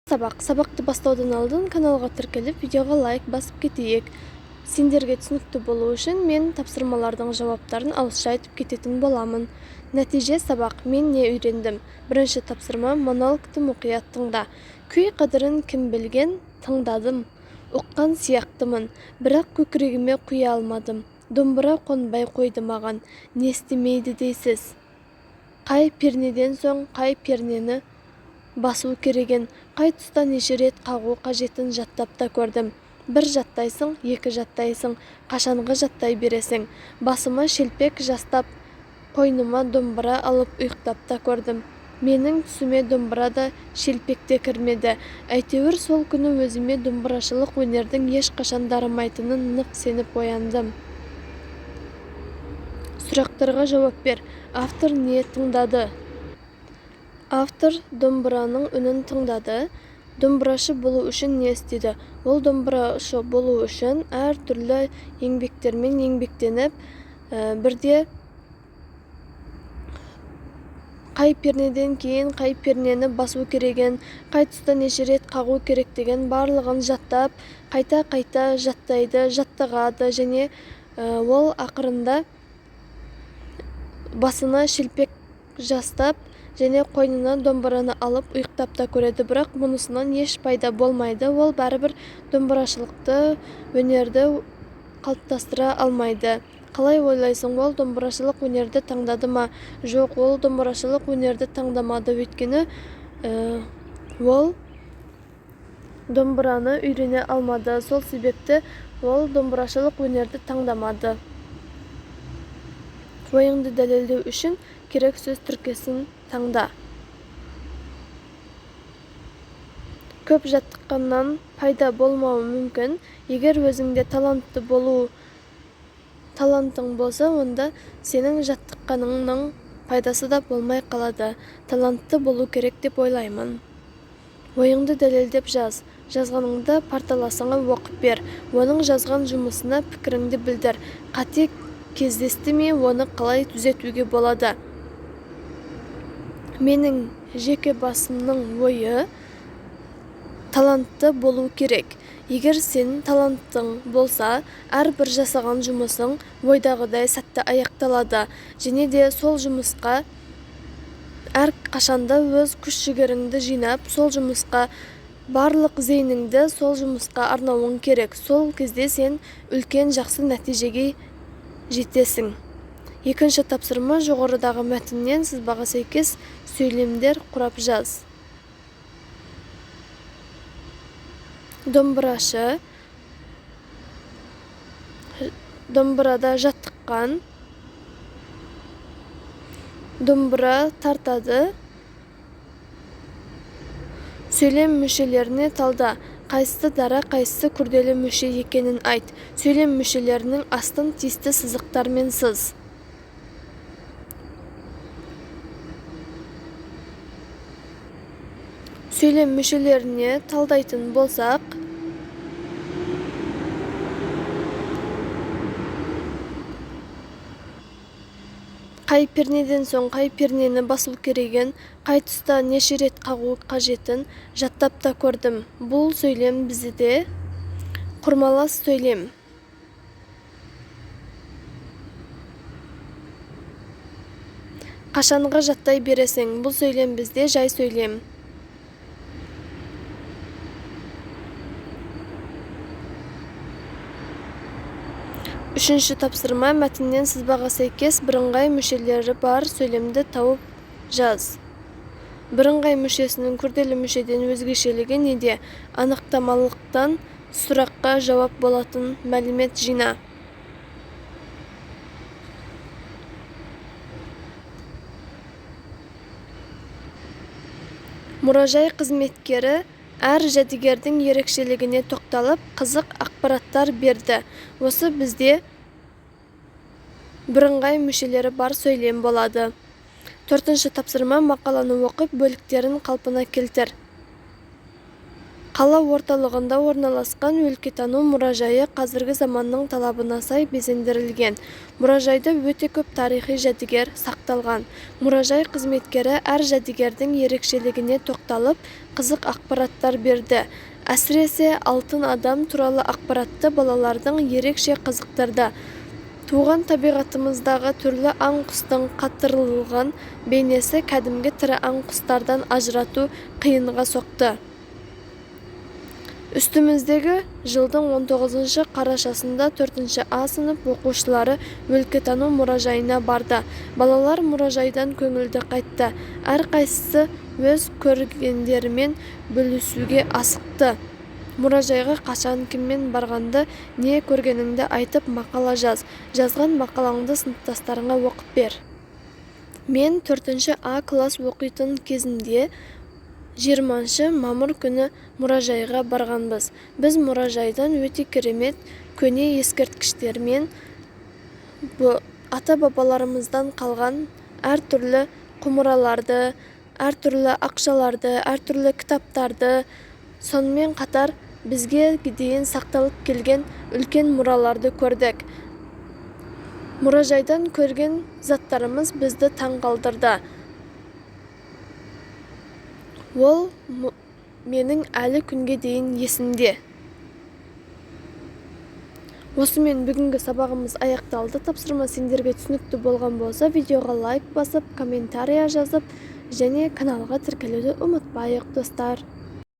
Сабақ. Сабақты бастаудан алдын каналға тіркеліп, видеоға лайк басып кетейік. Сендерге түсінікті болу үшін мен тапсырмалардың жауаптарын ауызша айтып кететін боламын. Нәтиже сабақ. Мен не үйрендім? Бірінші тапсырма: монологты мұқият тыңда. Күй қадірін кім білген? Тыңдадым. Ұққан сияқтымын, бірақ көкірегіме құя алмадым. Домбыра қонбай қойды маған. Не істемейді дейсіз? Қай пернеден соң қай пернені басу керегін, қай тұста неше рет қағу қажетін жаттап та көрдім. Бір жаттайсың, екі жаттайсың, қашанғы жаттай бересің? Басыма шелпек жастап, қойныма домбыра алып ұйықтап та көрдім. Менің түсіме домбыра да, шелпек те кірмеді. Әйтеуір сол күні өзіме домбырашылық өнердің ешқашан дарымайтынын нық сеніп ояндым. Сұрақтарға жауап бер. Автор не тыңдады? Автор домбыраның үнін тыңдады. Домбырашы болу үшін не істеді? Ол домбырашы болу үшін әр түрлі еңбектермен еңбектеніп, бірде қай пернеден кейін қай пернені басу керегін, қай тұста неше рет қағу керектігін барлығын жаттап, қайта-қайта жаттайды, жаттығады және ол ақырында басына шелпек жастап және қойнына домбыраны алып ұйықтап та көреді, бірақ мұнысынан еш пайда болмайды. Ол бәрібір домбырашылықты өнерді қалыптастыра алмайды. Қалай ойлайсың, ол домбырашылық өнерді таңдады ма? Жоқ, ол домбырашылық өнерді таңдамады, өйткені ол домбыраны үйрене алмады. Сол себепті ол домбырашылық өнерді таңдамады. Ойыңды дәлелдеу үшін керек сөз тіркесін таңда. Көп жаттыққаннан пайда болмауы мүмкін. Егер өзіңде талантты болу талантың болса, онда сенің жаттыққаныңның пайдасы да болмай қалады. Талантты болу керек деп ойлаймын. Ойыңды дәлелдеп жаз. Жазғаныңды парталасыңа оқып бер. Оның жазған жұмысына пікіріңді білдір. Қате кездесті ме, оны қалай түзетуге болады? Менің жеке басымның ойы: талантты болу керек. Егер сен талантың болса, әрбір жасаған жұмысың ойдағыдай сәтті аяқталады. Және де сол жұмысқа әр қашанда өз күш-жігеріңді жинап, сол жұмысқа барлық зейініңді сол жұмысқа арнауың керек. Сол кезде сен үлкен жақсы нәтижеге жетесің. Екінші тапсырма: жоғарыдағы мәтіннен сызбаға сәйкес сөйлемдер құрап жаз. Домбырашы домбырада жаттыққан, домбыра тартады. Сөйлем мүшелеріне талда. Қайсысы дара, қайсысы күрделі мүше екенін айт. Сөйлем мүшелерінің астын тиісті сызықтармен сыз. Сөйлем мүшелеріне талдайтын болсақ, қай пернеден соң қай пернені басу керегін, қай тұста неше рет қағу қажетін жаттап та көрдім. Бұл сөйлем бізде құрмалас сөйлем. Қашанғы жаттай бересің? Бұл сөйлем бізде жай сөйлем. Үшінші тапсырма: мәтіннен сызбаға сәйкес бірыңғай мүшелері бар сөйлемді тауып жаз. Бірыңғай мүшесінің күрделі мүшеден өзгешелігі неде? Анықтамалықтан сұраққа жауап болатын мәлімет жина. Мұражай қызметкері әр жәдігердің ерекшелігіне тоқталып, қызық ақпараттар берді. Осы бізде бірыңғай мүшелері бар сөйлем болады. Төртінші тапсырма: мақаланы оқып, бөліктерін қалпына келтір. Қала орталығында орналасқан өлкетану мұражайы қазіргі заманның талабына сай безендірілген. Мұражайда өте көп тарихи жәдігер сақталған. Мұражай қызметкері әр жәдігердің ерекшелігіне тоқталып, қызық ақпараттар берді. Әсіресе, Алтын адам туралы ақпаратты балалардың ерекше қызықтырды. Туған табиғатымыздағы түрлі аң-құстың қатырылған бейнесі кәдімгі тірі аң-құстардан ажырату қиынға соқты. Үстіміздегі жылдың 19 қарашасында 4 А сынып оқушылары өлкетану мұражайына барды. Балалар мұражайдан көңілді қайтты. Әрқайсысы өз көргендерімен бөлісуге асықты. Мұражайға қашан, кіммен барғанды, не көргеніңді айтып мақала жаз. Жазған мақалаңды сыныптастарыңа оқып бер. Мен 4 А класс оқитын кезімде 20 мамыр күні мұражайға барғанбыз. Біз мұражайдан өте керемет көне ескерткіштермен, ата-бабаларымыздан қалған әртүрлі құмыраларды, әртүрлі ақшаларды, әртүрлі кітаптарды, сонымен қатар бізге дейін сақталып келген үлкен мұраларды көрдік. Мұражайдан көрген заттарымыз бізді таңғалдырды. Ол менің әлі күнге дейін есімде. Осымен бүгінгі сабағымыз аяқталды. Тапсырма сендерге түсінікті болған болса, видеоға лайк басып, комментария жазып және каналға тіркелуді ұмытпайық, достар.